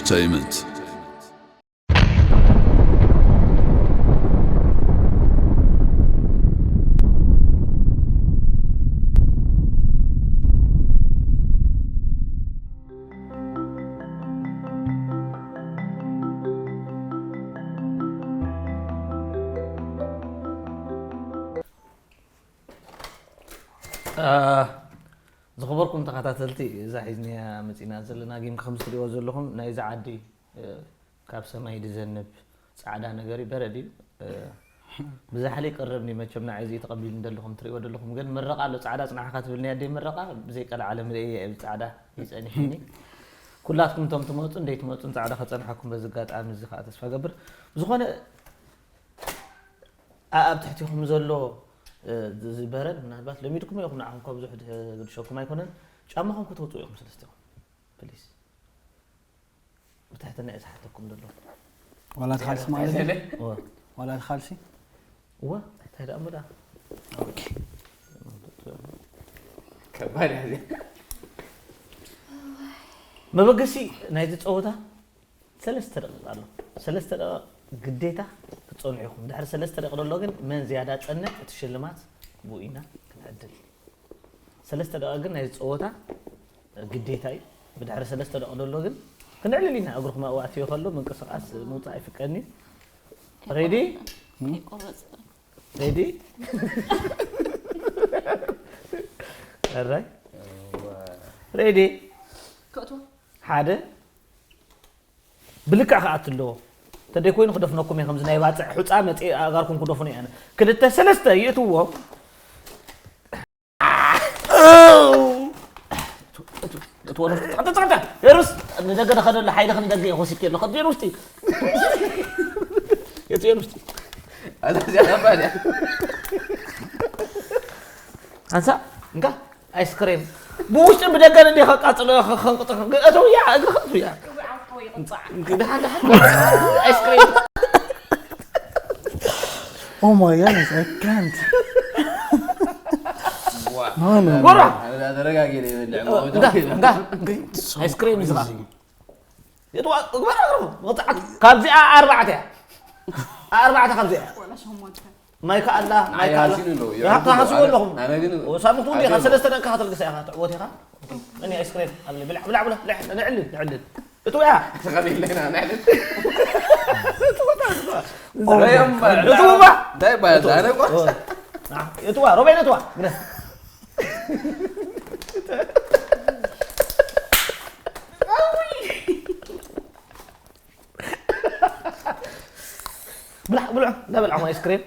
Entertainment. ዝኸበርኩም ተኸታተልቲ፣ እዛ ሒዝናያ መፂና ዘለና ጊም ከም ትሪእዎ ዘለኹም ናይዚ ዓዲ ካብ ሰማይ ዝዘንብ ፃዕዳ ነገር እዩ፣ በረድ እዩ። ብዛሕሊ ይቀረብኒ መቸም ንዓይ እዚ ተቐቢሉ እንደለኹም ትሪእዎ ዘለኹም፣ ግን ምረቓ ኣሎ። ፃዕዳ ፅናሕካ ትብልኒ ኣደይ ምረቓ ብዘይ ቀልዓለም ርእየ እብል ፃዕዳ ይፀኒሕኒ። ኩላትኩም እቶም ትመፁ እንደይ ትመፁን ፃዕዳ ከፀንሐኩም በዚ ኣጋጣሚ እዚ ከዓ ተስፋ ገብር። ዝኾነ ኣብ ትሕቲኹም ዘሎ ዝበረድ ምናልባት ለሚድኩም ኢኹም ንዓኹም ከብዝሑ ዝድሸኩም ኣይኮነን። ጫማኹም ከተውፅኡ ኢኹም ሰለስቲኹም ፕሊስ። ብትሕትና እየ ዝሓተኩም ዘሎ። ዋላ እቲ ካልሲ ማለት እዩ? እወ። ዋላ እቲ ካልሲ? እወ፣ እንታይ ደኣ እሞ ደኣ። ከባድ እያ እዚኣ። መበገሲ ናይዚ ፀወታ ሰለስተ ደቂቕ ኣሎ። ሰለስተ ደቂቕ ግዴታ ክትፀንሑ ኢኹም። ድሕሪ ሰለስተ ደቂቕ ደሎ ግን መን ዝያዳ ፀንሕ እቲ ሽልማት ብኡ ኢና ክንዕድል። ሰለስተ ደቂቕ ግን ናይዚ ፀወታ ግዴታ እዩ። ብድሕሪ ሰለስተ ደቂቕ ደሎ ግን ክንዕልል ኢና። እግርኩም ኣብኡ ኣትዮ ከሎ ምንቅስቃስ ምውፃእ ኣይፍቀድን እዩ። ሬዲ? ይቆረፅ። ሬዲ? ኣራይ? ሬዲ? ክእቶ ሓደ ብልክዕ ክኣት ኣለዎ። ተደይ ኮይኑ ክደፍነኩም እየ ከምዚ ናይ ባፅዕ ሑፃ መፅእ ኣእጋርኩም ክደፉን እየ ኣነ። ክልተ ሰለስተ ይእትዎ። እትዎ ንደገ ደኸደሉ ሓይሊ ክንደገ እየ ወሲድኪ ኣለኹ። እትዮ ንውሽጢ። እትዮ ንውሽጢ። ኣዛ እዚኣ ከባድ እያ። ኣንሳ እንካ ኣይስክሬም ብውሽጥን ብደገን እንዲ ከቃፅሎ ከንቅጥፍ እተውያ እግሪ ከእትውያ። ደሓን ደሓን ኣይስክሬም። Oh my goodness, I can't. No, no, no. ጎራ ተረጋጊ ነው የበላዕ። እንዳ እንዳ ኣይስክሬም ይዝራ። የጥዋ እግበር ኣቅርቡ መቅፃዕቲ ካብዚኣ ኣርባዕተ እያ። ኣርባዕተ ካብዚኣ እያ። ወላ ሸሞንተ ማይ ከኣላ ማይ ንዓይ ከኣላ ሃሲኑ ኣለዉ። ይሃብታ ሃስቡ ኣለኹም። ኣነ ግን ሳምንት እውን ዲኻ ሃሲኑ ሰለስተ ደቂኻ ተልግሳ ኢኻ ትዕወት ኢኻ። እኒ ኣይስክሬም ኣለ ብላዕ ብላዕ ብላዕ ብላዕ ንዕልል ንዕልል። እትውያ ተኸቢለና ንዕልል። እትውባ እንታይ ባያ ዛነ ቆ እትዋ ሮቤል እትዋ ግነ ብላዕ ብልዑ እንዳበልዓኹም ኣይስክሬም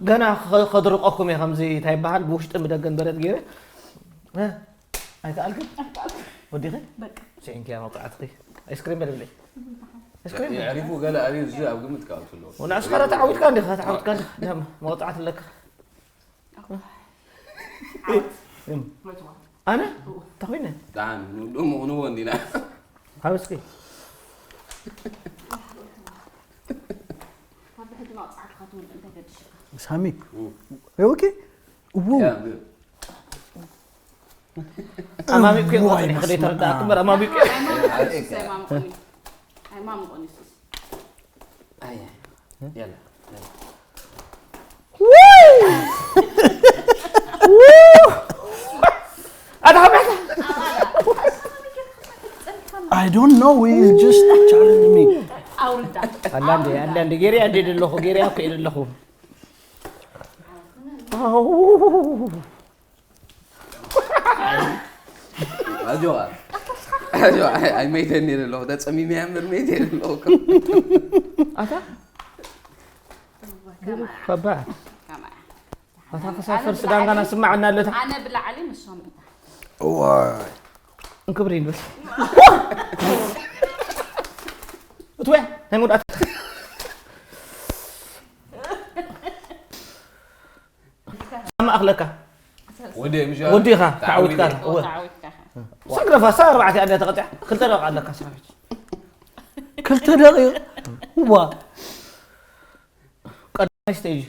ገና ከ- ከድርቀኩም እየ ከምዚ እንታይ ይበሃል ብውሽጥን ብደገን በረድ ገይረ እ፣ ኣይከኣልክን ወዲኺ በቃ ስዒንኪያ መብቃዕትኺ ኣይስክሬም በልብለይ ኣይስክሬም የዕሪፉ ገለ ኣብዩ እዚ ኣብ ግምት ክኣቱ ኣለዎ። ወላ እስኻ ረ ተዓዊትካ እንዲኻ ተዓዊትካ እንዲኻ መቕፃዕቲ ኣለካ ዓወት መትዋ ኣነ እንታይ ኮይነ ደሓን ንወድኡ ምቕንዎ እንዲና። ካብ እስኪ ካብ ብሕጂ መቕፃዕትኻ ትውልዕ እንታይ ገድሽካ ሳሚ okay? Whoa. ያ፣ ብ- ኣማሚቁ እዋይ፣ ቆፅሪ ክደይ ተረዳእኩ እምበር ኣማሚቁ ኣይማምቆኒ ሱስ ኣያ፣ የላ፣ የላ። ኣታ ከመይ I don't know. He just challenged me. ኣውርዳ ኣላ እንዴ ኣላ እንዴ ገይረ ኣዴ ደለኹ ገይረ ኣኮ ኢለ ኣለኹ ኣጆኻ ኣጆኻ ኣይመይተኒ ኣለኹ ተፀሚመ ያምር መይተ ኣለኹ። ኣታ ከባድ ኣታ ክሳብ ፈርሲ ዳንጋና ስማዕና ኣለታ ኣነ ብላዕሊ ንሶም ብታ Why? እንክብሪ ይንበስ እትወያ ናይ መውዳእታ ማእኽለካ ወዲ ምሻ ወዲኻ ተዓዊትካ እወ ተዓዊትካ ስግረፋ ሳ ኣርባዕተ ኣድያ ተቐጢዓ ክልተ ደቂቃ ኣለካ ሰራዊት ክልተ ደቂቕ ዋ ቀዳማይ ስቴጅ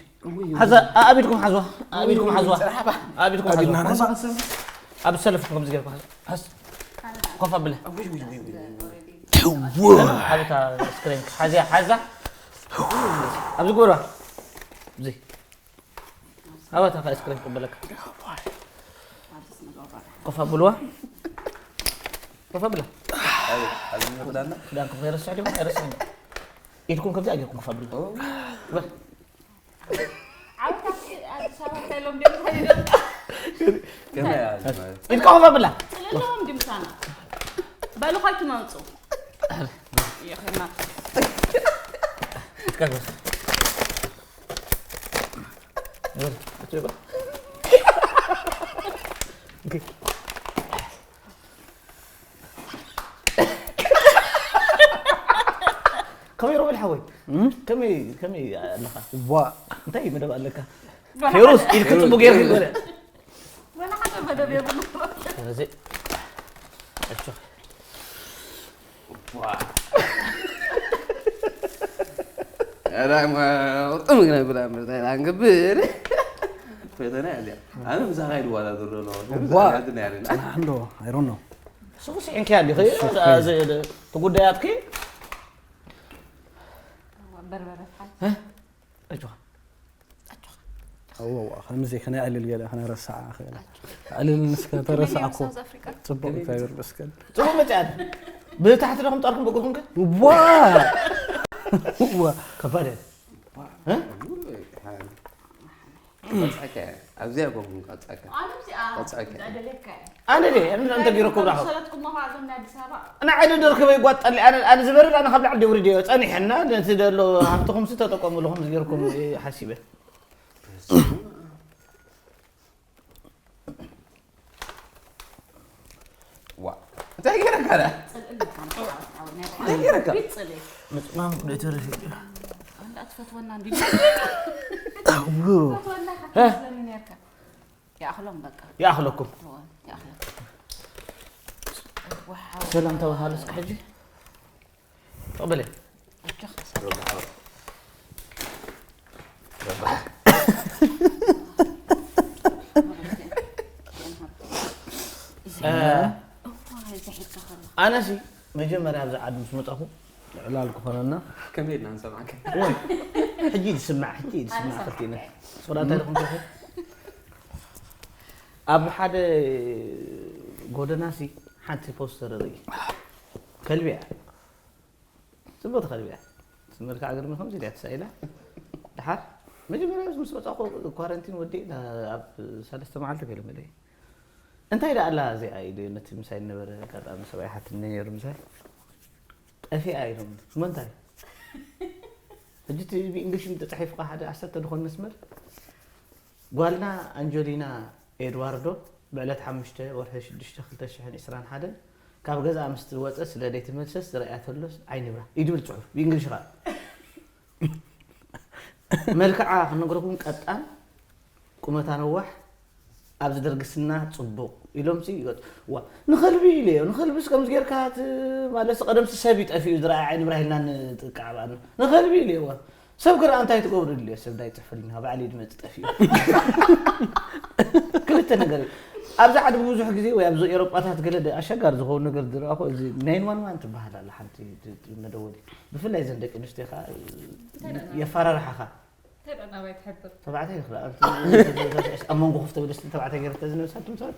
ሓዛ ኣቢድኩም ሓዝዋ ኣቢድኩም ሓዝዋ ኣቢድኩም ሓዝዋ ኣብ ሰለፍኩም ከምዚ ገርኩ ሓዝ ኮፍ ኣብለ ሓበታ ስክሪን ሓዚያ ሓዛ ኣብዚ ጎራ እዚ ኣባታ ከ ስክሪን ቅበለካ ኮፋ ብልዋ ኮፋ ብላ ክዳንኩም ከይረስዕ ድሞ ኣይረስዕን ኢድኩም ከምዚ ኣጌርኩም ኮፋ ብልዋ በል ዓወታት ኣዲስ ኣበባ እንታይ ኢሎም ድዮም እንታይ ኢሎም ከመይ ኣለ ማለት ኢድካ ኮፋ ብላ ጥልለዎም ድምሳና በሉ ኳይ ትመምፁ ይኸና ኢድካ ኮፋ በል እቱ ይበል ኦኬ ከመይ ሮቤል ሓወይ ከመይ ከመይ ኣለኻ ዋ እንታይ መደብ ኣለካ ፌሩስ ኢልክ ፅቡ ገይርክ ይበለ ወላ ሓደ መደብ የብሉ ስለዚ እቹ ራማ ጥምግና ብላ ምርታ ላንገብር ፈተና እዚኣ ኣነ ምሳኻ ይድዋላ ዘሎ ኣለዎ ዋ ያድና ያለና ጽናሕ እንዶ I don't know ስኹ ስዒንኪ ኣሊኸ ትጉዳያትኪ በርበረ ሓ እጁኻ እወ ከምዚ ከነዕልል ገለ ከነረስዓ ክእል ዕልል ንስካ ተረሳዕኮ ሳውዝ ኣፍሪካ ጽቡቅ እግዚኣብሔር መስገን ፅቡቅ መፅኣት ብታሕቲ ዶ ከምጠርኩም ብእግርኩም ከ ዋ ዋ ከባድ እየ ቀጻካ ኣብዚኣ ጎም ቀጻካ ኣነ እዚኣ ቀጻካ ደለካ እየ ኣነ ደ እንተ ጌረኩም ራኸብ ሰለትኩም መኻዞም ናይ ኣዲስ ኣበባ ንዓይ ደርክበ ይጓጠል ኣነ ኣነ ዝበርድ ኣነ ካብ ላዕሊ ደውሪድ እዮ ጸኒሐና ነቲ ዘሎ ሃብትኹምሲ ተጠቀምሉ ከምዚ ጌርኩም ሓሲበ ዋ እንታይ ገረካ ዳ እንታይ ገረካ ምጽማም ደተረፊ እንዳትፈትወና እንዲ ው ፈትወና ክትመስለኒ ነርካ ይኣኽሎም በቃ ይኣኽለኩም ይኣኽሎም ዋው ሰላም ተባሃሉ እስከ ሕጂ ተቐበለ እጆኻ እ፣ ዘሒድካ ከሎ ኣነሲ መጀመርያ ኣብዚ ዓዲ ምስ መጻኹ ዕላል ክኾነና ከመይ ኢልና ንሰማዕካ ሕጂ ዝስማዕ ሕጂ ዝስማዕ ክልቲነ ሶራ እንታይ ኢኹም ትረኺ ኣብ ሓደ ጎደናሲ ሓንቲ ፖስተር ርኢ ከልቢ እያ ጽብቕቲ ከልቢ እያ መልክዓ ግርሚ ከምዚ ኢላ ተሳኢላ ድሓር መጀመርያ ምስ መጻኹ ኳረንቲን ወዲእ ኣብ ሰለስተ መዓልቲ ገለ መለ እንታይ ደኣ ኣላ እዚኣ ኢሉ ነቲ ምሳይ ዝነበረ ኣጋጣሚ ሰብኣይ ሓትኒ ነይሩ ምሳይ ጠፊኣ ኢሎም እሞ እንታይ ሕጂ እቲ ብእንግሊሽ እንተፃሒፍካ ሓደ ዓሰርተ ዝኾን መስመር ጓልና ኣንጀሊና ኤድዋርዶ ብዕለት ሓሙሽተ ወርሒ ሽዱሽተ ክልተ ሽሕን ዕስራን ሓደን ካብ ገዝኣ ምስ ትወፀ ስለ ዘይትመልሰስ ዝረኣያ ተሎስ ዓይኒ ብራ እዩ ዝብል ፅሑፍ ብእንግሊሽ ኸዓ መልክዓ ክነግረኩም ቀጣን ቁመታ ነዋሕ ኣብዚ ደርጊ ስና ጽቡቕ ኢሎም ሲ ይገጽ ዋ ንኸልቢ ኢለዮ ንኸልብስ ከምዚ ጌርካ ት- ማለት ቀደም ሲ ሰብ ይጠፊኡ ዝረኣየ ዓይኒ ብራሂልና ንጥቃዕ በኣና ንኸልቢ ኢለዮ ዋ ሰብ ክረኣ እንታይ ትገብሩ ድልዮ ሰብ ዳይ ጽሕፈልኒ ባዕሊ ድመጽ ጠፊኡ ክልተ ነገር እዩ ኣብዚ ዓዲ ብዙሕ ግዜ ወይ ኣብዚ ኤሮጳታት ገለ ደ- ኣሸጋሪ ዝኸውን ነገር ዝረኣኹ እዚ ናይን ዋን ዋን ትበሃል ኣላ ሓንቲ ት- ት- መደወሊ ብፍላይ ዘን ደቂ ኣንስትዮ ከዓ የፈራርሓኻ እንታይ ደኣ ናባይ ትሕብር ተባዕታይ ይኽእል ኣብ መንጎ ክፍተ ብደስ ተባዕታይ ገይረ ተዝነብሳ ትምሰል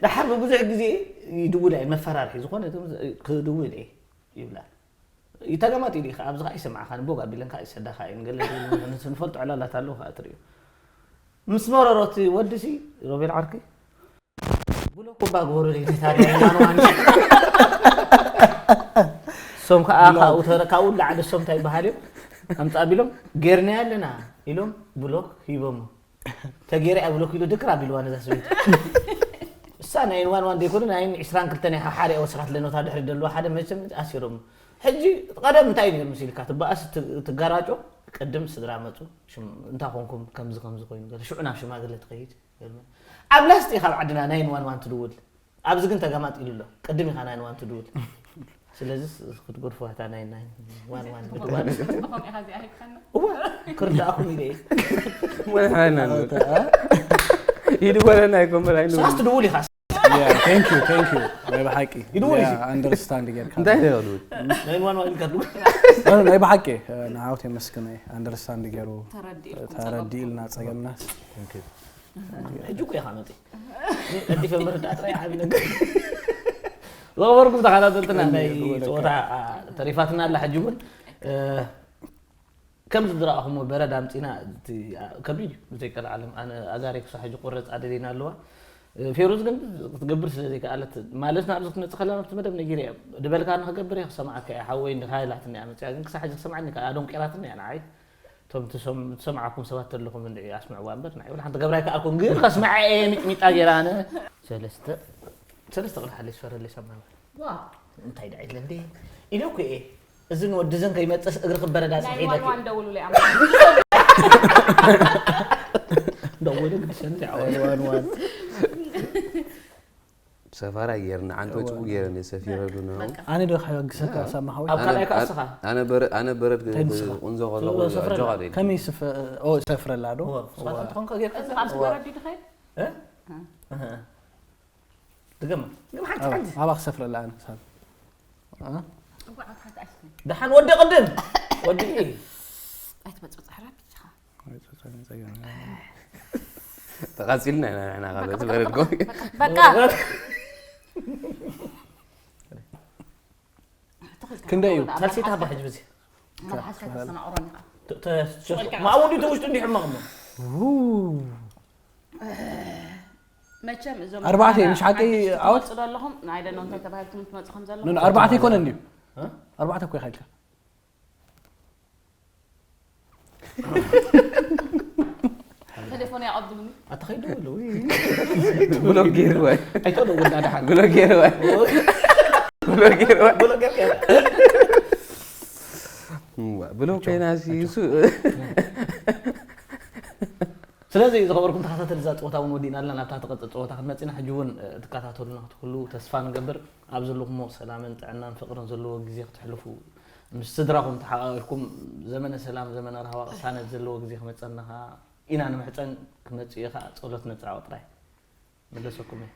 ድሓር ብብዙሕ ግዜ ይድውል ኣየ መፈራርሒ ዝኾነ ክድውል እየ ይብላ ይተገማት ኢሉ ኢኻ ኣብዚ ከዓ ይሰማዕኻ ንቦግ ኣቢለን ከዓ ይሰዳኻ እየን ገለ ንፈልጦ ዕላላት ኣለዉ ከዓ ትርእዩ ምስ መረሮቲ ወዲ ሲ ሮቤል ዓርኪ ብሎክ እባ ግበሩለይ ነታ ሪያል ማን ዋን እሶም ከዓ ካብኡ ተረ- ካብኡ ላዕሊ እሶም እንታይ ይበሃል እዮም ኣምፃ ቢሎም ጌርናያ ኣለና ኢሎም ብሎክ ሂቦሞ ተጌራ እያ ብሎክ ኢሉ ድክር ኣቢልዋ ነዛ ሰበይቲ እሳ ናይ ዋን ዋን ዘይኮነ ናይ ዕስራን ክልተን እያ ሓደ እያ ወሲኻትለና እታ ድሕሪ ደለዋ ሓደ መቸም ኣሲሮም ሕጂ ቀደም እንታይ እዩ ነይሩ ምስ ኢልካ ትበኣስ ት- ትጋራጮ ቅድም ስድራ መፁ ሽም- እንታይ ኮንኩም ከምዚ ከምዚ ኮይኑ ገለ ሽዑ ናብ ሽማግለ ትኸይድ ኣብ ላስት ኢኻ ኣብ ዓድና ናይን ዋን ዋን ትድውል ኣብዚ ግን ተጋማጢሉ ኣሎ ቅድም ኢኻ ናይን ዋን ትድውል ስለዚ ክትጎድፎ እታ ናይ ናይን ዋን ዋን ምድዋል ብኸምኡ ኢኻ እዚኣ ሂብካና እወ ክርዳእኹም ኢለ እየ ወይ ሓና ይድወለና ኣይኮን በላይ ሳስ ትድውል ኢኻ Yeah, thank you, thank you። ናይ ብሓቂ ይድውል እዩ። Yeah, understand ጌርካ። እንታይ ደሉ ናይ ዋን ዋን ኢልካ ድው No, no፣ ናይ ብሓቂ ንዓውት የመስግነ። Understand ገይሩ ተረዲኡ ተረዲእልና ጸገምና። ሕጂ እኮ ኢኻ መፂ ቀልጢፈ ምርዳእ ጥራይ ዓቢ ነገር። ዝኸበርኩም ተኸታተልትና ናይ ፀወታ ተሪፋትና ኣላ። ሕጂ እውን ከም ዝረኣኹሞ በረድ ኣምፂና። ከቢድ እዩ ብዘይቀልዓለም። ኣነ ኣጋሪ ክሳብ ሕጂ ቁረፅ ኣደለይና ኣለዋ። ፌሩዝ ግን ክትገብር ስለ ዘይከኣለት ማለት ናብዚ ክትመፅእ ከላ ናብቲ መደብ ነጊረ እየ ዝበልካ ንክገብር እየ ክሰምዓካ እየ ሓወይ እንድካ ኢላትኒ እያ መፅያ ግን ክሳብ ሕጂ ክሰምዓኒ ከኣ ኣደንቂራትኒ እያ ንዓይ። እቶም ትሰም- ትሰምዓኩም ሰባት ተለኹም እንድዒ ኣስምዕዋ እምበር ንዓይ ወላ ሓንቲ ገብራ ኣይከኣልኩን ግን ከስምዓ እየ ሚጥሚጣ ገይራ ኣነ ሰለስተ ሰለስተ ቅድሓለይ ዝፈረለይ ሰማይ እንታይ ደዓ ኢለ እንዴ ኢለ እኮ እየ እዝን ወድዝን ከይመፅስ እግሪ ክበረዳ ናይ ፅሒለኪ ዋን ዋን ደውሉ ላይ ደወለ ግድሰን ዋን ዋን ሰፋራ ጌርና ዓንቶ ጭቡ ጌረን ሰፊረሉ ነው። ኣነ ዶ ካባግሰካ ሳማ ሓወይ? ኣብ ካልኣይ ከኣ እስኻ ኣነ በረ- ኣነ በረድ እንታይ ንስኻ? ቁንዞ ከለኹ ሰፍረላ። ጆጋ ደል ከመይ ስፈ ኦ ሰፍረላ ዶ? ስፋልት እንትኾንካ ጌርካ እዚ ኣብ ዝበረድ ድኸይድ ድገማ ድገማ ሓንቲ ሓንቲ ኣባ ክሰፍረላ ኣነ ሳብ ደሓን ወዲ ቅድም ወዲ ኣይትበፅበፅ ሕራብ ይኻ ተቃጺልና ኢና ንሕና ካብ በረድ ጎ በቃ ክንደይ እዩ? ሳልሰይቲ ሃባ ሕጂ በዚ ናብ ሓሳብ ተሰማዕሮን ኢኻ ማእወዲ ተውሽጡ እንዲ ሕማቕ እሞ መቸም እዞም ኣርባዕተ እዩ፣ ምሽ ሓቂ ዓወት? ትመፁ ዘለኹም ናይ ደኖ እንታይ ተባሂልኩም ትመፁ ከም ዘለኹም ኖ፣ ኖ፣ ኣርባዕተ ይኮነ እንድዩ ኣርባዕተ እኮ ኢኻ ኢልካ ቴሌፎን ያቐብሉኒ ኣተኸይዱ ኣለዉ ብሎክ ገይርዋ ኣይተደውልና ደሓን ብሎክ ገይርዋ ብሎክ ገይርዋ ብሎክ ገይርካ ብሎክ ኮይና ሲ እሱ ስለዚ ዝኸበርኩም ተኸታተል እዛ ፀወታ እውን ወዲእና ኣለና ናብታ ትቐፅል ፀወታ ክንመፅና ሕጂ እውን ትከታተሉና ክትክሉ ተስፋ ንገብር ኣብ ዘለኹሞ ሰላምን ጥዕናን ፍቅርን ዘለዎ ግዜ ክትሕልፉ ምስ ስድራኹም ተሓቃቂፍኩም ዘመነ ሰላም ዘመነ ራህዋ ቅሳነት ዘለዎ ግዜ ክመፀና ከዓ ኢና ንምሕፀን ክመፅኡ ከዓ ፀሎት ነፃ ጥራይ መለሰኩም እየ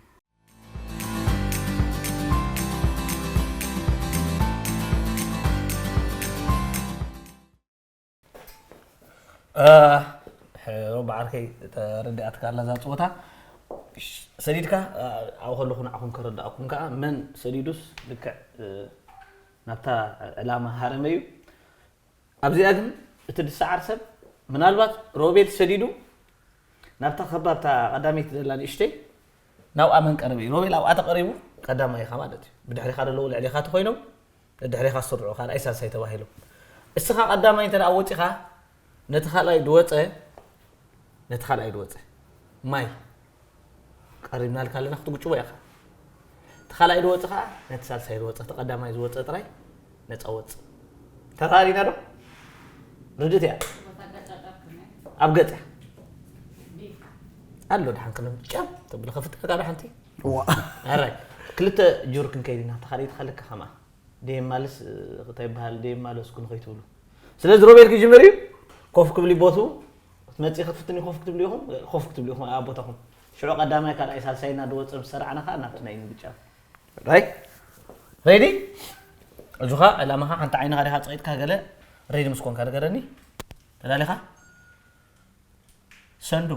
ሮባ ዓርከይ ተረዲኣትካ ኣላ እዛ ፀወታ ሰዲድካ ኣብኡ ከለኹ ንዓኹም ከረዳእኩም ከዓ መን ሰዲዱስ ልክዕ ናብታ ዕላማ ሃረመ እዩ ኣብዚኣ ግን እቲ ድሰዓር ሰብ ምናልባት ሮቤል ሰዲዱ ናብታ ከባብታ ቀዳመይቲ ዘላ ንእሽተይ ናብኣ መን ቀረበ እዩ ሮቤል ኣብኣ ተቐሪቡ ቀዳማይ ኢኻ ማለት እዩ ብድሕሪኻ ዘለዉ ልዕሊኻ ተኮይኖም ንድሕሪኻ ዝስርዑ ካልኣይ ሳልሳይ ተባሂሎም እስኻ ቀዳማይ እንተ ወፂኻ ነቲ ካልኣይ ድወፀ ነቲ ካልኣይ ድወፀ ማይ ቀሪብናልካ ኣለና ክትጉጭቦ ኢኻ እቲ ካልኣይ ድወፀ ከዓ ነቲ ሳልሳይ ድወፀ እቲ ቀዳማይ ዝወፀ ጥራይ ነፃ ወፅ ተራሪና ዶ ርድት እያ ኣብ ገፅ ኣሎ ድሓን ክነም ጨም ተብለ ከፍትካ ዶ ሓንቲ ኣራይ ክልተ ጁር ክንከይድ ኢና ተኻሊት ከልካ ከማ ደየማልስ እንታይ ይበሃል ደየማለስኩ ንኸይትብሉ ስለዚ ሮቤል ክጅምር እዩ ኮፍ ክብል ቦቱ ክትመፅእ ክትፍትን ኮፍ ክትብሉ ኢኹም ኮፍ ክትብሉ ኢኹም ኣብ ቦታኹም ሽዑ ቀዳማይ ካልኣይ ሳልሳይና ድወፅእ ምስ ሰራዕና ከዓ ናብቲ ናይ ምግጫ ራይ ሬዲ እዙኻ ዕላማኻ ሓንቲ ዓይንኻ ዲኻ ፀቂጥካ ገለ ሬዲ ምስ ኮንካ ንገረኒ ተዳሊኻ ሰንዱ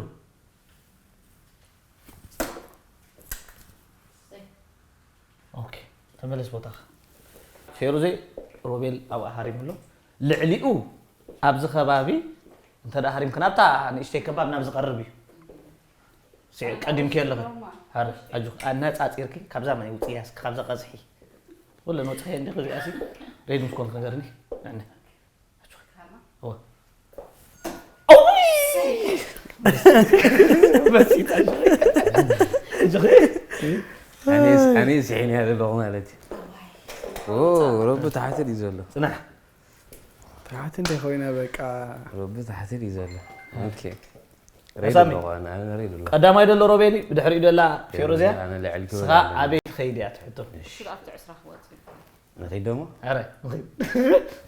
ኦኬ ተመለስ ቦታኻ ፌሩዜ ሮቤል ኣብኣ ሃሪሙ ኣሎ ልዕሊኡ ኣብዚ ከባቢ እንተ ደኣ ሃሪምካ ናብታ ንእሽተይ ከባብ ናብ ዝቐርብ እዩ ስዕ ቀዲምኪ ኣለኺ ሃር ኣጆ ኣነጻጺርኪ ካብዛ ማይ ውጽያ እስኪ ካብዛ ቀዝሒ ወለ ንወጽኺ እንዲ ክዚኣ ሲ ሬዲ ምስ ኮንክ ንገርኒ ንዕነ ኣነ ስሒን እያ ዘለኹ ማለት እዩ ረቢ ታሕቲ ድዩ ዘሎ ፅናሕ ታሕቲ እንታይ ኮይና በቃ ረቢ ታሕቲ ድዩ ዘሎ ኦኬ ሬድ ሳሚ። ኣለኹ ኣነ ኣነ ሬድ ኣለኹ ቀዳማይ ዘሎ ሮቤል እዩ ብድሕሪኡ ደላ ፌሮዝያ ኣነ ልዕል ክብል ስኻ ኣበይ ትኸይድ እያ ትሕቶ ሽዑ ኣብቲ ዕስራ ክወፅእ እዩ። ንኺድ ደሞ ኣረ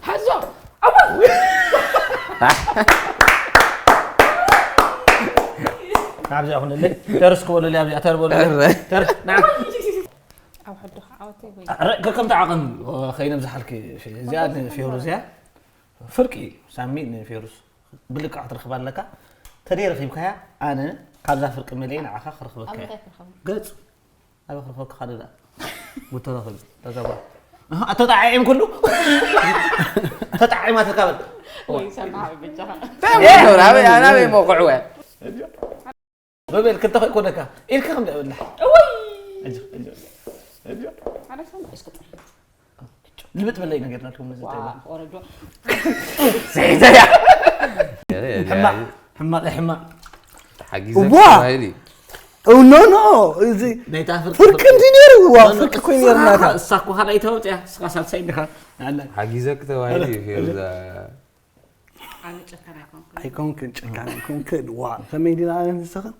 ሓዞ ኣብዚኣ ኩነለይ ተርስ ክበሉለይ ኣብዚኣ ተርበሉ ተርስ ና ሕዱ ዓወተይ ወይ ረ- ከከምቲ ዓቐን ከይነ ብዝሓልኪ እዚኣ ንፌሩዝ እያ። ፍርቂ ሳሚ ንፌሩዝ ብልክዕ ክትረኽባ ኣለካ። ተደይ ረኺብካያ ኣነ ካብዛ ፍርቂ መለይ ንዓኻ ክረኽበካ እየ። ኣበይ ክረኽበ? ገጹ ኣበይ ክረኽበካ ካልእ ደኣ? ጉተረኽብ ተዛጓ። ኣሃ፣ ተጣዒም ኩሉ? ተጣዒማ ተካበል። ወይ ሰማዕ ብቻ። ኣበይ ኣናበይ መቑዕወ? በበል ክልተ ኮይ ኮነካ ኢልካ ከም ደብላ። እወይ! ኣጆ፣ ኣጆ፣ ኣጆ። ኣነ ሰማዕ እስከ ጥሪ። ልብጥ በለይ ነገር ናትኩም ነዚ ዋ፣ ተይባ። ወረዶ። ዘይዘያ። ሕማቕ፣ ሕማቕ፣ ሕማቕ። ሓጊዘ ዋ! ተባሂሉ እዩ። ኦ፣ ኖ፣ ኖ፣ እዚ ናይታ ፍርቂ ፍርቂ ፍርቂ። እንዲ ነይሩ፣ ዋ፣ ኖ፣ ኖ፣ ፍርቂ ኮይኑ ነይሩ ናታ። እሳ እኮ ካልኣይቲ ኣውፅያ፣ እስኻ ሳልሳይ እንዲኻ። ኣላ። ሓጊዘክ ተባሂሉ እዩ፣ ፌርዛ። ኣነ ጨካን ኣይኮንኩን። ኣይኮንክን፣ ጨካን ኣይኮንክን። ዋ፣ ከመይ ዲና ኣነ ንስኽን?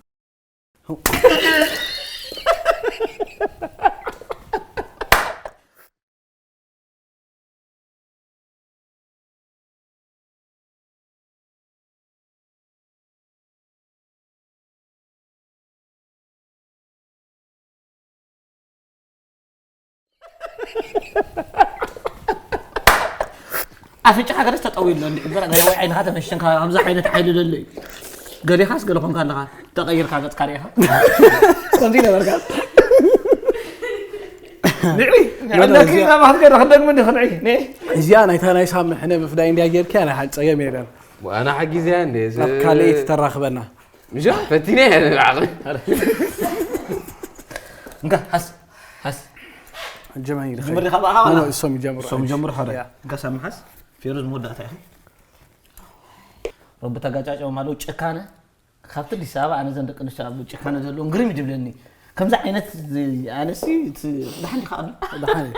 ኣፍንጫኻ ገለስ ተጠውዩ ኣሎ እንዲ እምበር፣ ገለ ወይ ዓይንኻ ተመሽንካ፣ ከምዚ ዓይነት ሓይሊ ደሎ እዩ። ገሌኻስ ገለ ኮንካ ኣለኻ፣ ተቐይርካ ገጽካ ርኢኻ። ከምዚ ነበርካ። ንዒ፣ ንዒ፣ ገለ ኣለኪ እዚኣ ናባኻ ገለ ክደግም እንዲ ክንዒ፣ ንዒ። እዚኣ ናይታ ናይ ሳሚ ሕነ ምፍዳይ እንድያ ጌርክያ፣ ናይ ሓቂ ጸገም የለን። ኣነ ሓጊዝያ እንዴ፣ ዝ- ኣብ ካልኣይቲ ተራኽበና። ምሻ፣ ፈቲነ እየ፣ ንባዕሉ። እንካ፣ ሓስ፣ ሓስ። ጀመር ኢልካ። ጅምር ኢኻ ብኣኻ ዋላ? እሶም ይጀምሩ። እሶም ይጀምሩ፣ ሓደ። ያ። እንካ፣ ሳሚ ሓስ። ፌሩዝ መወዳእታ ኢኻ። ረቢ ተጋጫጨው ማለው ጭካነ። ካብቲ ኣዲስ ኣበባ ኣነ ዘን ደቂ ኣንስትዮ ኣብ ጭካነ ዘለዎም ግርም እዩ ዝብለኒ። ከምዚ ዓይነት ዝ-፣ ኣነሲ እቲ ደሓን ዲኻ ኣሎ? ደሓን እዩ።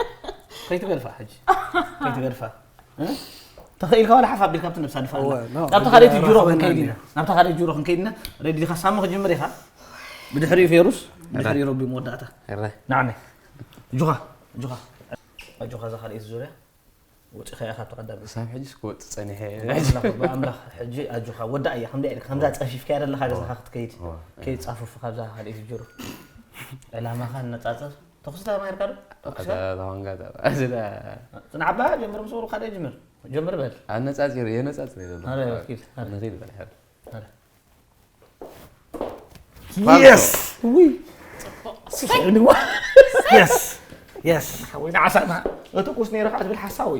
ከይትገድፋ ሕጂ። ከይትገድፋ። እ? ተኸኢልካ ዋላ ሓፍ ኣቢልካ ኣብቲ ነብሳ ድፋ ኣላ። እወ፣ ኖ፣ ናብታ ካልኣይቲ ጅሮ ረኽበና ክንከይድ ኢና። እንዲና። ናብታ ካልኣይቲ ጅሮ ክንከይድ ኢና። ሬዲ ዲኻ? ሳሚ ክጅምር ኢኻ። ብድሕሪኡ ፌሩስ፣ ብድሕሪኡ ረቢ መወዳእታ። እረ። ንዓመይ። ኣጆኻ፣ ኣጆኻ። ኣጆኻ እዛ ካልኣይቲ ዙርያ። ወጺኻ ኢኻ ካብቲ ቀዳማይ። ሳብ ሕጂስ ክወጽእ ጸኒሐ እየ። ብኣምላኽ፣ ብኣምላኽ፣ ሕጂ ኣጆኻ፣ ወዳእ እያ፣ ከምዚኣ ኢልካ፣ ከምዛ ጸፊፍካያ ዘለኻ ገዛኻ ክትከይድ፣ እዋ። ከይጻፉፍ ካብዛ ካልኣይቲ ጅሮ። ዕላማኻ ነጻጽር። ተኹሲ ተማሂርካ ዶ? ተኹሲ? ኣታ ተዋንጋ ታ-፣ ኣዝዳ። ጽናዕ ኣባ፣ ጀምር፣ ምስ ቁሩብ ካልእ ጀምር። ጀምር በል። ኣነጻጺሩ፣ የነጻጽር እዩ ዘሎ። ኣረ፣ ወኪል፣ ኣረ። ንኺድ በል፣ ሕድ። ኣረ። ፋልኮ። የስ! ውይ! ጽቡቕ። ስሕልዋ። የስ! የስ! ሓወይ፣ ንዓሳና። እቲ ቁስ ነይሩ ከዓ ትብል ሓሳዊ።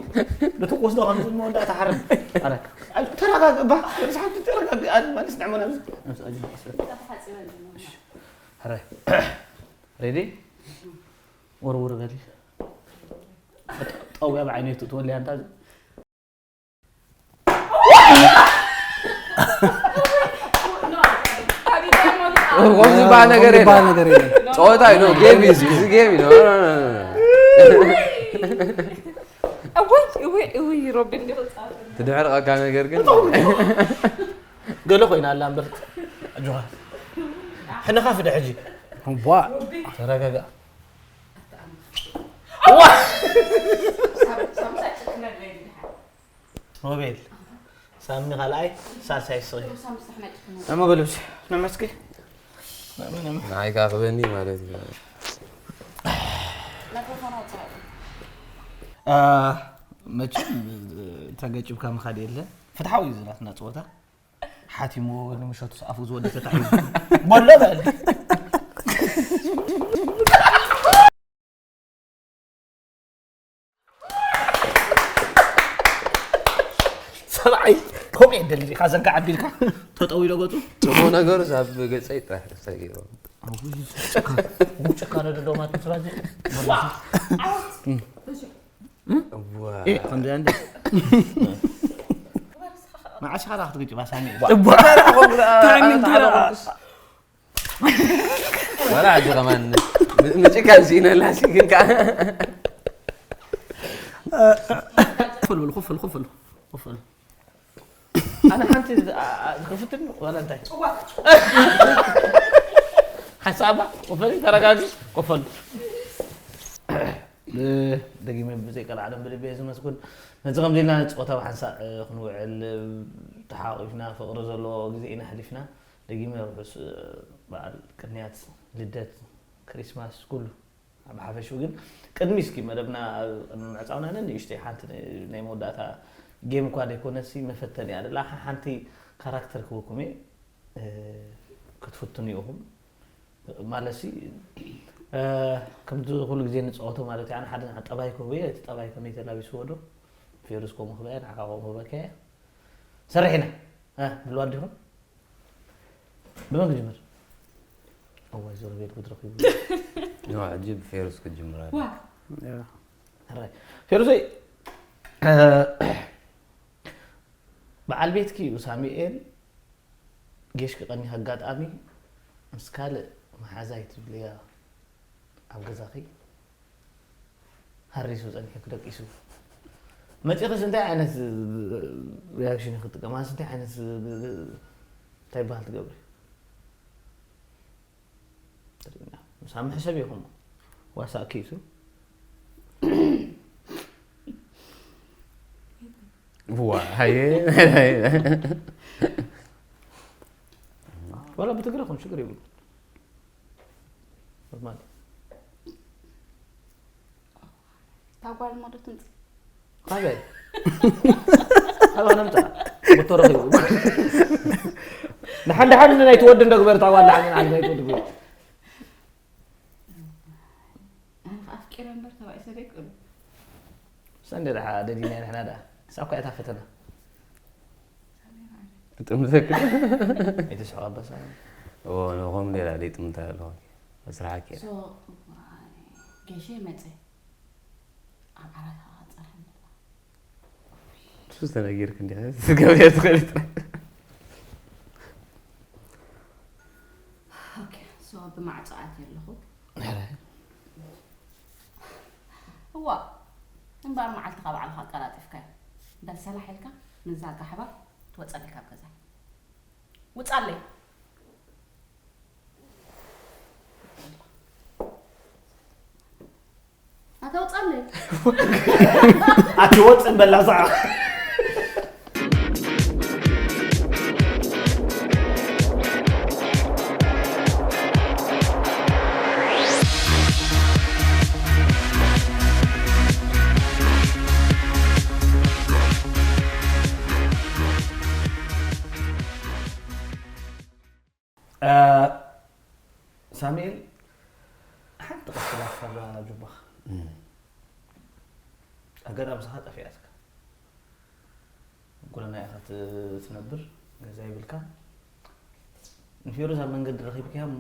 ነቲ ቁስ ዶ ከም መወዳእታ ሓርም። ኣረ፣ ኣይ፣ ተረጋግ እባ። ንስሓ ተረጋግ። ኣነ ማለት ንዕመና ምስ-፣ ምስ-፣ ኣጅ-፣ እሺ። ኣረ። ሬዲ? ወርውር በሊ። ጠውያ ብዓይነቱ ትወልያ እንታ ከምዚ ዝበሃል ነገር የለን። ከምዚ ዝበሃል ነገር የለን። ጸወታ እዩ፣ ኖ፣ ጌም እዩ፣ እዚ ጌም እዩ፣ ኖ፣ ኖ፣ ኖ፣ ኖ። እውይ፣ እውይ፣ እውይ፣ ሮቢ እንዲኹ ጻፍ። ትድሕርቐካ ነገር ግን። ገለ ኮይና ኣላ እምበር፣ ኣጆኻ። ሕነኻ ፍደ ሕጂ። ዋ። ተረጋጋ። ዋ። ሮቤል፣ ሳሚ ካልኣይ፣ ሳልሳይ ስኺ። እሞ በሉ፣ ንዕመ እስኪ። ንዕመ፣ ንዕመ። ንዓይ ከኣ ክበኒ ማለት እዩ። አ፣ መቸም ተገጭብካ ምኻድ የለን። ፍትሓዊ እዩ ዝናትና ጸወታ። ሓቲምዎ ንምሸቱ ኣፉ ዝወዲ ተታሒዙ። በሎ በል። ሰብኣይ ከምኡ እየ ደሊ ኢኻ ዘንጋ ዓቢልካ ተጠው ኢሎ ገጹ። ጽቡቕ ነገሩ ኣብ ገጸይ ጥራሕ ተሰጊሩ። ጭካ-፣ ጭካነ ዶ ዶማት ስራዚ? እዋ! እዋ! ኤ፣ ከምዚ እንደ መዓስ ኢኻ ክትግጭ ባሳኒ? እዋ! ታይሚንግ ተራ። ወላ ዓዲ ከማን ን-፣ ንጭካን ስኢነላ ሲ ግን ከኣ። ክፍል በሉ፣ ክፍል፣ ክፍል፣ ክፍል። ኣነ ሓንቲ ዝ-፣ ኣ-፣ ኣ-፣ ዝኸፍትን ዋላ እንታይ? ሓሳባ፣ ክፈል፣ ተረጋጊ፣ ክፈል። እ፣ ደጊመ ብዘይ ቀልዓለም ብልቢ እየ ዝመስግን። ነዚ ከምዚ ኢልና ንጽወታ ብሓንሳእ፣ እ፣ ክንውዕል፣ እ፣ ተሓቋቒፍና ፍቕሪ ዘለዎ ግዜ ኢና ኣሕሊፍና። ደጊመ ርሑስ፣ እ፣ በዓል ቅንያት፣ ልደት፣ ክሪስማስ፣ ኩሉ። ብሓፈሽኡ ግን ቅድሚ እስኪ መደብና ኣብ ምዕጻውና ንእሽተይ ሓንቲ ናይ መወዳእታ ጌም እኳ ዘይኮነሲ መፈተኒ እያ ደላ ሓንቲ ካራክተር ክህበኩም እየ ክትፍትኑ ኢኹም ማለሲ ከምዚ ኩሉ ግዜ ንፃወቶ ማለት እዩ ሓደ ጠባይ ክህቡ እየ እቲ ጠባይ ከመይ ተላቢስዎ ዶ ፌሩስ ከምኡ ክበያ ንዓኻ ከምኡ ክበካ እየ ሰሪሕና ብልዋ ዲኹም ብመን ክጅምር? እዋይ ዞር ቤት ክትረኺቡ። ኖ ሕጂ ብፌሩስ ክጅምር ኣለ። ዋ። ሕራይ። ፌሩሰይ በዓል ቤትኪ እዩ ሳሚኤል ጌሽ ክቐኒኺ ኣጋጣሚ ምስ ካልእ መሓዛይ ትብልያ ኣብ ገዛኺ ሃሪሱ ጸኒሑ ክደቂሱ መጺእኽስ እንታይ ዓይነት ሪያክሽን ክትጥቀም ኣስ እንታይ ዓይነት እንታይ በሃል ትገብሪ ምስ ኣብ መሕሰብ ኢኹም ዋሳእ ኪሱ ዋ ሃየ ወላ ብትግረ ኹን ሽግር ይብሉ ኖርማል ታጓል ሞዶ ትምጽእ ካበይ ካባ ነምጻ ብቶ ረኺቡ ንሓን ድሓን ናይ ትወዲ እንደግበር ታጓል ድሓን ንዓን ናይ ትወዲ ኣፍቂረ እምበር ተባኢሰ ዘይክእሉ ሰንደ ደሓ ደዲና ንሕና ደኣ ሳብ እኳ እታ ፈተና ጥምዘክ ኣይተስሕቕ ኣባሳ ነኾም ሌላ ደይ ጥምታ ኣለኹ መስራሓ ኬ ሶ ገሸ መፀ ኣብ ዓራት ከፀርሐ ሱስ ተነጊርክ እንዲኻ ትገብር ትኽእል ሶ ብማዕፆ ኣትየ ኣለኹ እዋ እምበኣር መዓልትኻ ባዕልኻ ኣቀላጢፍካዮ በል ሰላሕ ኢልካ ንዛ ጋሕባ ትወፀለይ ካብ ገዛይ ውፃለይ ኣታ ውፃለይ ኣቲ ወፅን በላ ሰዓ ሳሙኤል ሓንቲ ቅስላ ክፈራ ጁባኻ ኣጋጣሚ ስኻ ጠፊኣትካ ጎደና ኢኻ ትነብር ገዛ ይብልካ ንፌሩዝ ኣብ መንገዲ ረኺብካያ እሞ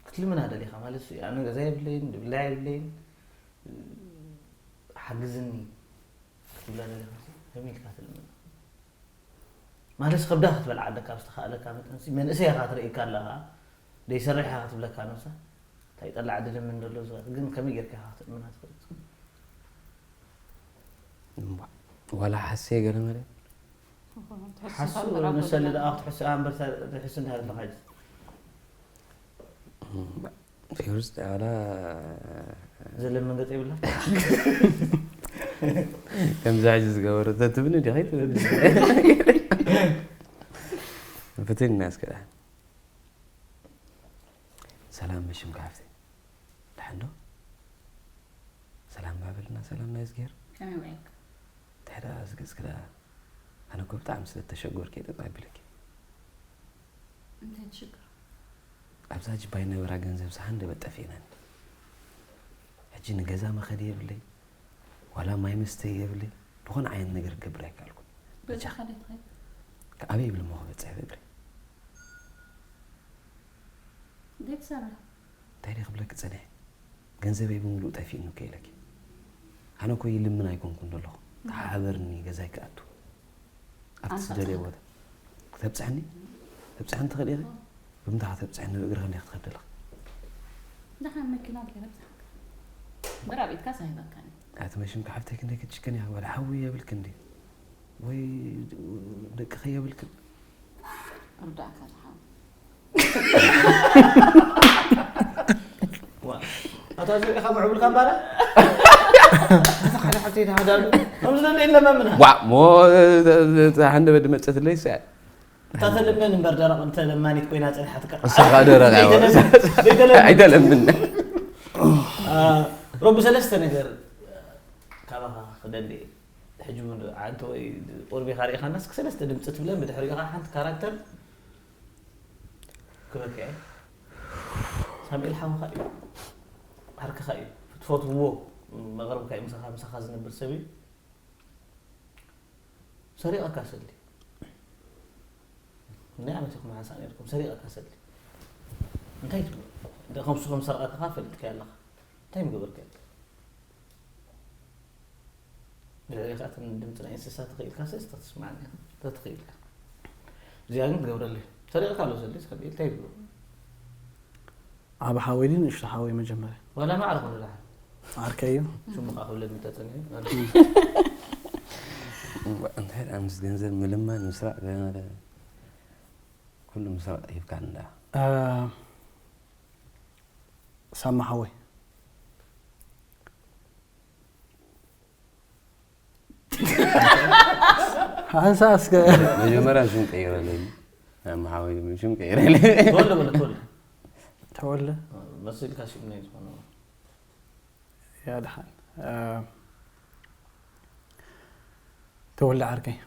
ክትልምና ደሊኻ ማለት እዩ ኣነ ገዛ የብለይን ድብላ የብለይን ሓግዝኒ ክትብላ ደሊኻ ከመይ ኢልካ ትልምና ማለት ከብዳ ክትበልዓ ኣለካ ብዝተኻእለካ መጠን መንእሰይ ኢኻ ትርእካ ኣለኻ ዘይሰርሕ ኢኻ ክትብለካ ነብሳ እንታይ ጠላዕ ድልምን ዘሎ ግን ከመይ ጌርካ ኢኻ ክትእምና ትኽእል ዋላ ሓሴ ገለ መለ ሓሱ ንሰሊ ደኣ ክትሕስኣ እምበር ትሕስ እንታይ ኣለኻ ፌሩዝ ዋላ ዘለ መንገፂ ይብላ ከምዚ ሕጂ ዝገበረ ተትብኒ ዲኸ ትብኒ ፍትን ኢና እስከ ሰላም መሽም ካፍቲ ድሓን ዶ ሰላም ባበልና ሰላም ናይ ዝገር ከመይ ውዒልካ እንታይ ደኣ ዝገጽክ ደኣ ኣነ እኮ ብጣዕሚ ስለ ተሸጎርክ እየ ጠጠው ኣቢለኪ እንታይ ትሽግር ኣብዛ ጅባይ ነበራ ገንዘብ ሰሓን ደበ ጠፊእናኒ ሕጂ ንገዛ መኸዲ የብለይ ዋላ ማይ መስተይ የብለይ ዝኾነ ዓይነት ነገር ክገብር ኣይከኣልኩን በጃ በጃኻ ዶ ትኸይድ ኣበይ ይብል እሞ ክበፅሕ ብእግሪ እንታይ ትሰርሕ እንታይ ደይ ክብለኪ ፀኒሐ ገንዘበይ ብምሉእ ጠፊእኒ እኮ ኢለኪ ኣነ እኮ ይልምን ኣይኮንኩን ዘለኹ ተሓባበርኒ ገዛይ ክኣቱ ኣብቲ ኣንተ ዝደልየ ኣጽንሐ። ቦታ ክተብፅሐኒ ተብፅሐኒ ትኽእል ኢኺ ብምንታይ ከተብፅሐኒ ብእግሪ ክንደይ ክትኸደልኺ ደሓን መኪና ገይረ ብዛሓካ በራብ ኢድካ ሳሂበካኒ ኣቲ መሽም ክሓፍተይ ክንደይ ክትሽከን እያ ወላ ሓዊ የብልክ እንዲ ወይ ደቅኺ የብልክን ርዳእካ ዝሓው ኣታ ዝሪኢኻ ምዕቡልካ እምባላ ኣታ ሓደ ሓብተይ ተሃዳሉ ከምዚ ደለ የለመምና ዋ ሞ ሓንደ በዲ መፀትለይ ሰ እታ ተለመን እምበር ደረቕ እንተ ለማኒት ኮይና ፀኒሓትካ እሳኻ ደረቕ ኣይተለምን ሮቢ ሰለስተ ነገር ካባኻ ክደሊ። ሕጂ እውን ዓንተ ወይ ኦርቤኻ ርኢኻናስ ክሰለስተ ድምፂ ትብለን ብድሕሪኻ ሓንቲ ካራክተር ክበኪዐ። ሳሙኤል ሓውኻ እዩ፣ ዓርክኻ እዩ፣ ትፈትውዎ መቕረብካ እዩ፣ ምሳኻ ምሳኻ ዝነብር ሰብ እዩ። ሰሪቐካ ሰሊ ናይ ዓመት ኢኹም ሓንሳእ ነርኩም ሰሪቐካ ሰሊ እንታይ ትብሎ? ከምሱ ከም ሰርቐካ ፈልጥካ ኣለኻ። እንታይ ምገበርካ? ብድሕሪኻ እተን ድምፂ ናይ እንስሳ ተኽኢልካ ሰስ ተትስማዕኒ ተትኽኢልካ እዚኣ ግን ትገብረለይ። ሰሪቐካ ኣሎ ሰሊ ሰሊ እንታይ ትብሎ? ዓብ ሓወይ ድዩ ንእሽቶ ሓወይ መጀመርያ? ዋላ ማዕረ ኮነ ደሓን ዓርከይ እዩ። ሽሙ ከዓ ክብለኒ ተፀኒሑ እንታይ ደኣ ምስ ገንዘብ ምልማን ምስራቕ ገለ ኩሉ ምስራቕ ሂብካ እንዳ እ፣ ሳማ ሓወይ ሓንሳ እስከ መጀመርያ ሽም ቀይረለይ። ኣመሓወይ ሽም ቀይረለይ። ተወልደ በለ ተወልደ ተወልደ መሲልካ ሽም ናይ ዝኾነ ያ ደሓን እ፣ ተወልደ ዓርከይ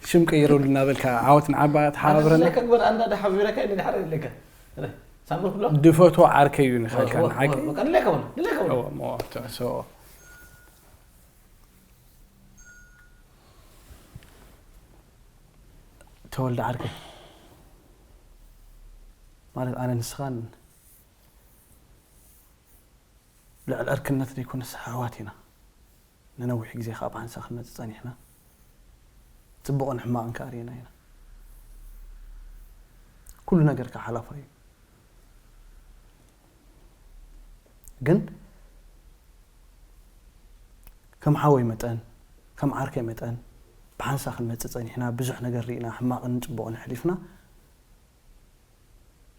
ሽም ቀይረሉ እናበልካ ዓወት ንዓባ ተሓባብረና ከግበር ኣንዳ ዳ ሓቢረካ ኢለ ድሓር ኢለካ ሳምር ኩሎ ድፈቶ ዓርከይ እዩ ንኻልካ ንዓቂ ቀለካ ወላ ቀለካ ወላ እዎ፣ እሞ፣ ሶ፣ ተወልደ ዓርከይ ማለት ኣነ ንስኻን ልዕሊ ዕርክነት ዘይኮነስ ኣሕዋት ኢና። ንነዊሕ ግዜ ከዓ ብሓንሳእ ክንመፅእ ፀኒሕና። ፅቡቕን ሕማቕን ከዓ ርኢና ኢና። ኩሉ ነገር ከዓ ሓላፋ እዩ። ግን ከም ሓወይ መጠን ከም ዓርከይ መጠን ብሓንሳእ ክንመፅእ ፀኒሕና። ብዙሕ ነገር ርኢና፣ ሕማቕን ፅቡቕን ኣሕሊፍና።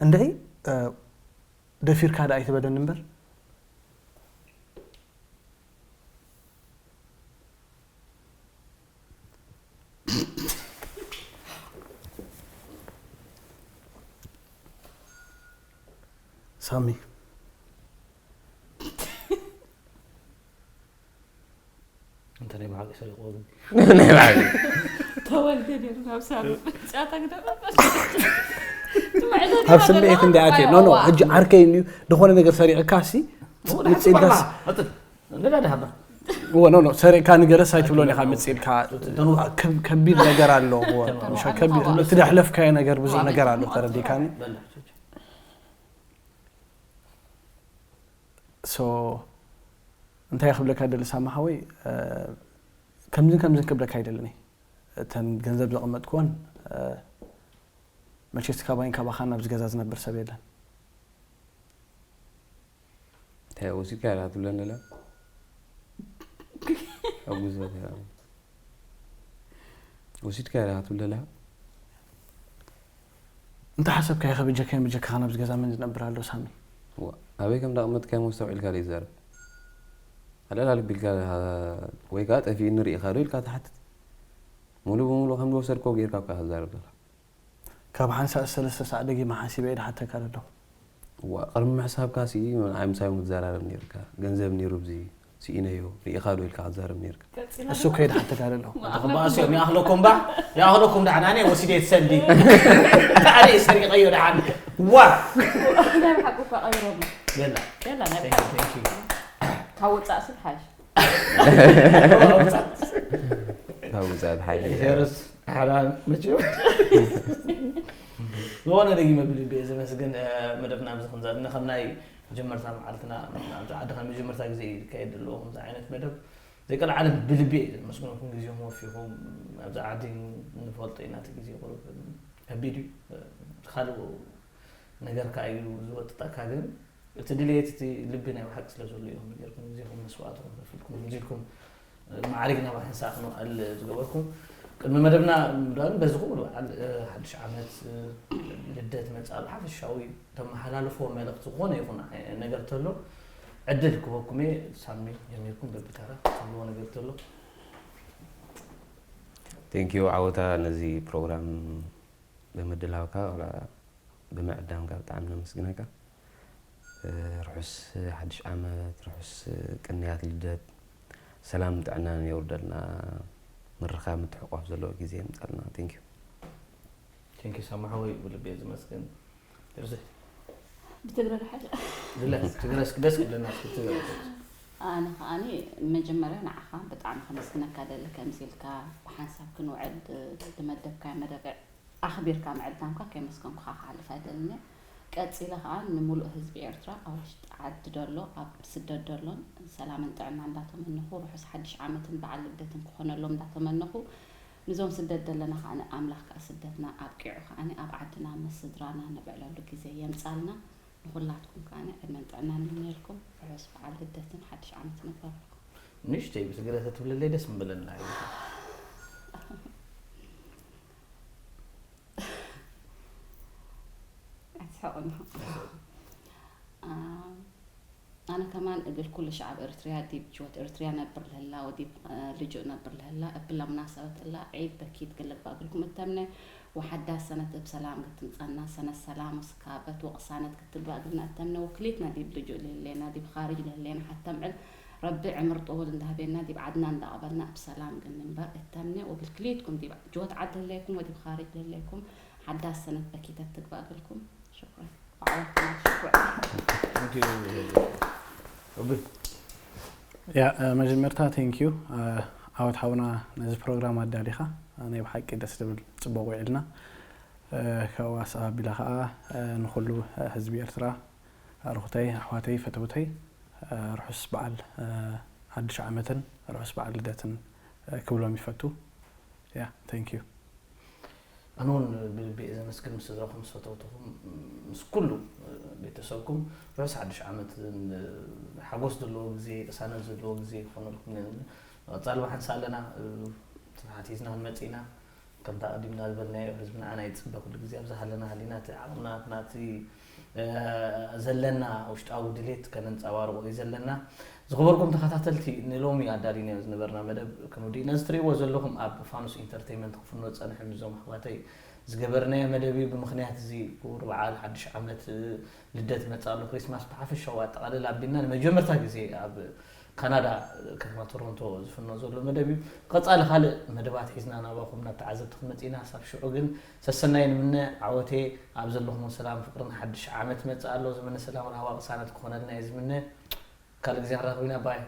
እንደይ እ፣ ደፊርካ ደኣ ኣይትበለኒ እምበር። ሳሚ እንተ ናይ ብሓቂ ሰሪቕዎ ግን ናይ ባዕሉ ተወልደ ነይሩ ናብ ሳሚ ጫታ ግዳ ኣብ ስምዒት እንዲ ኣትየ ኖ ኖ ሕጂ ዓርከይ እንድዩ ዝኾነ ነገር ሰሪቕካ ሲ ምጽኢልካ ሲ ነዳ ድሃባ እወ ኖ ኖ ሰሪቕካ ንገረስ ኣይትብሎን ኢኻ ምጽኢልካ ከብ- ከቢድ ነገር ኣሎ እወ፣ ምሻ ከቢድ እቲ ዘሕለፍካዮ ነገር ብዙሕ ነገር ኣሎ ተረዲካኒ። ሶ እንታይ ክብለካ ደሊ ሳማ ሓወይ እ፣ ከምዝን ከምዝን ክብለካ ኣይደልን እየ። እተን ገንዘብ ዘቐመጥክወን እ፣ መቸስ ካባይን ካባኻን ኣብዚ ገዛ ዝነብር ሰብ የለን። እንታይ ወሲድካ ኢኻ ትብለኒ ኣላ? ኣብ ግዝበት ኢኻ ወሲድካ ኢኻ ትብለኒ ኣላ? እንተ ሓሰብካዮ ከበጀካዮ በጀካኻን ኣብዚ ገዛ መን ዝነብር ኣሎ ሳሚ? ዋ፣ ኣበይ ከም ዳቕመጥካዮ መስተውዒልካ ደይ ትዛረብ። ኣልዕል ኣልቢልካ ወይ ከዓ ጠፊኡ ንርኢኻ ዶ ኢልካ ትሓትት። ሙሉ ብሙሉ ከም ዝወሰድኮ ጌርካ እኳ ትዛረብ ዘለኻ። ካብ ሓንሳእ ሰለስተ ሳዕ ደጊመ ሓሲበ እየ ድሓተካ ዘለኹ። ዋ፣ ቅድሚ ምሕሳብካ ሲ ኣይ ምሳዮም ክትዘራረብ ነይርካ። ገንዘብ ነይሩ ብዚ ስኢነዮ ርኢኻ ዶ ኢልካ ክትዛረብ ነይርካ። እሱ እኮ እየ ድሓተካ ዘለኹ። ተኽባእስ እዮም ይኣኽለኩም ባ ይኣኽለኩም ዳሕና እኔ ወሲደ ትሰሊ ኣነ ሰሪቀዮ ደሓን ዋ ናይ ብሓቂ እኳ ቀይሮም የላ የላ ናይ Thank you, thank you. ካብ ወፃእ ስብ ሓሽ ካብ ውፃእ ሓይሊ ሄርስ ሓላል መቸም ዝኾነ ደጊመ ብልቢ እየ ዘመስግን መደብና ኣብዚ ክንዘርና ከም ናይ መጀመርታ መዓልትና ኣብዚ ዓዲ ከም መጀመርታ ግዜ እዩ ዝካየድ ዘለዎ ከምዚ ዓይነት መደብ ዘይቀልዓለም ብልቢ እየ ዘመስግነኩም ግዜኹም ወፊኹም ኣብዚ ዓዲ ንፈልጦ ኢና እቲ ግዜ ቁሩብ ከቢድ እዩ ካልእ ነገር ከዓ እዩ ዝወጥጠካ ግን እቲ ድልየት እቲ ልቢ ናይ ብሓቂ ስለ ዘሎ ኢኹም ጌርኩም ግዜኹም መስዋእትኹም ከፊልኩም ከምዚ ኢልኩም ማዕሪግ ናብ ሓንሳእ ክንውዕል ዝገበርኩም ቅድሚ መደብና ምድራግን በዚ ኩሉ በዓል ሓድሽ ዓመት ልደት መፅኣ ብሓፈሻዊ ተመሓላልፎ መልእኽቲ ዝኾነ ይኹን ነገር ተሎ ዕድል ክበኩም እየ ሳሚ ጀሚርኩም በብተራ ዘለዎ ነገር ተሎ ቴንኪዩ ዓወታ ነዚ ፕሮግራም ብምድላውካ፣ ዋላ ብምዕዳምካ ብጣዕሚ ነመስግነካ። ርሑስ ሓድሽ ዓመት፣ ርሑስ ቅንያት ልደት፣ ሰላም ጥዕናን የውርደልና። ምርኻብ ምትሕቋፍ ዘለዎ ግዜ የምጻልና። Thank you። Thank you ሳማ ሓወይ፣ ብልቢ እየ ዝመስግን። ርዝሕ ብትግረ ዶ ሓሻ ድለ ትግረስ ደስ ክብለና እስኪ ትግረ ኣነ ከዓኒ መጀመርያ ንዓኻ ብጣዕሚ ከመስግነካ ደሊ፣ ከምዚ ኢልካ ብሓንሳብ ክንውዕል ዝመደብካ መደብ ኣኽቢርካ ምዕዳምካ ከየመስገንኩኻ ክሓልፍ ኣይደልን እየ። ቀጺለ ከኣ ንምሉእ ህዝቢ ኤርትራ ኣብ ውሽጢ ዓዲ ደሎ ኣብ ስደት ደሎን ሰላምን ጥዕና እንዳተመነኹ ርሑስ ሓድሽ ዓመትን በዓል ልደትን ክኾነሎም እንዳተመነኹ፣ ንዞም ስደት ደለና ከኣ ኣምላኽ ከኣ ስደትና ኣብቂዑ ከኣ ኣብ ዓድና ምስ ስድራና ነብዕለሉ ግዜ የምጻልና። ንኹላትኩም ከኣ ዕድመን ጥዕናን ንምነየልኩም። ርሑስ በዓል ልደትን ሓድሽ ዓመትን ይግበረልኩም። ንእሽተይ ብትግረ ተትብልለይ ደስ ምበለና እዩ። ኣይትስሐቑ እንዲኹም። ኣነ ከማን እብል ኩሉ ሸዓብ ኤርትርያ ዲብ ጅወት ኤርትርያ ነብር ልህላ ወዲብ ልጁእ ነብር ልህላ እብላ ሙናሰበት እላ ዒድ በኪት ግልባ እግልኩም እተምነ ወሓዳስ ሰነት እብ ሰላም ክትምጸና ሰነት ሰላም ወስካበት ወቅሳነት ክትግባ እግልና እተምነ ወክሊትና ዲብ ልጁእ ልህሌና ዲብ ኻርጅ ልህሌና ሓተምዕል ረቢ ዕምር ጥውል እንዳህቤና ዲብ ዓድና እንዳቅበልና እብ ሰላም ግን ንንበር እተምነ ወብልክሊትኩም ዲብ ጅወት ዓድ ልህሌኩም ወዲብ ኻርጅ ልህሌኩም ሓዳስ ሰነት በኪተት ትግባ እግልኩም። ሽኩራን። Thank you። ያ መጀመርታ thank you ዓወት ሓውና ነዚ ፕሮግራም ኣዳሊኻ ናይ ብሓቂ ደስ ዝብል ጽቡቕ ውዒልና። ካብኡ ኣሰባቢላ ከዓ ንኩሉ ህዝቢ ኤርትራ ኣርኹተይ ኣሕዋተይ ፈተውተይ ርሑስ በዓል ሓድሽ ዓመትን ርሑስ በዓል ልደትን ክብሎም ይፈቱ። ያ thank you። ኣነ እውን ብልቢ እየ ዘመስግን ምስ ስድራኹም ምስ ፈተውትኹም ምስ ኩሉ ቤተሰብኩም ርሑስ ሓድሽ ዓመት ሓጎስ ዘለዎ ግዜ ቅሳነት ዘለዎ ግዜ ክኾነልኩም ቀፃሊ ባሓንሳ ኣለና ሓቲዝና ክንመፅእ ኢና ከምታ ቀዲምና ዝበልናዮ ህዝቢ ንዓና ይፅበ ኩሉ ግዜ ኣብዛ ሃለና ሃሊና እቲ ዓቕምና ናቲ ዘለና ውሽጣዊ ድሌት ከነንፀባርቆ እዩ ዘለና ዝኽበርኩም ተኸታተልቲ ንሎሚ ኣዳሊናዮ ዝነበርና መደብ ክንውዲ ነዚ ትርእይዎ ዘለኹም ኣብ ፋኑስ ኢንተርቴይመንት ክፍኖ ፀንሐ ምዞም ኣሕዋተይ ዝገበርናዮ መደብ እዩ ብምኽንያት እዚ ክቡር በዓል ሓድሽ ዓመት ልደት ይመፅእ ኣሎ ክሪስማስ ብሓፈሻዊ ኣጠቓልል ኣቢልና ንመጀመርታ ግዜ ኣብ ካናዳ ከተማ ቶሮንቶ ዝፍኖ ዘሎ መደብ እዩ ቀፃሊ ካልእ መደባት ሒዝና ናባኹም ናብ ተዓዘብቲ ክንመፅእ ኢና ሳብ ሽዑ ግን ሰሰናይ ንምነ ዓወቴ ኣብ ዘለኹም ሰላም ፍቅርን ሓድሽ ዓመት መፅእ ኣሎ ዘመነ ሰላም ራህዋ ቅሳነት ክኾነልና እየ ዝምነ ካልእ ግዜ ንራኽብ ኢና ባይ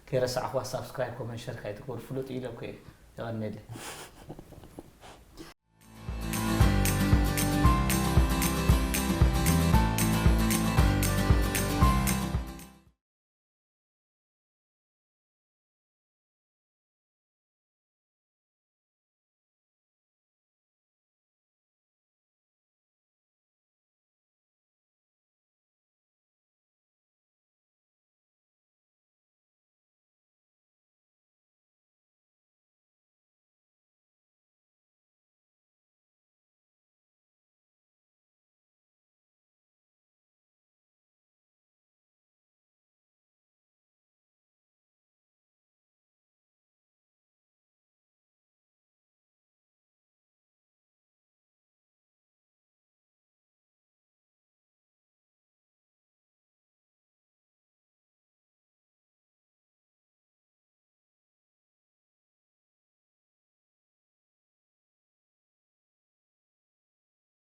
ከይረሳዕኹዋ ሳብስክራይብ ኮመንት ሸር ካይትግበሩ ፍሉጥ እዩ ኢለኩ እየ የቐንየለይ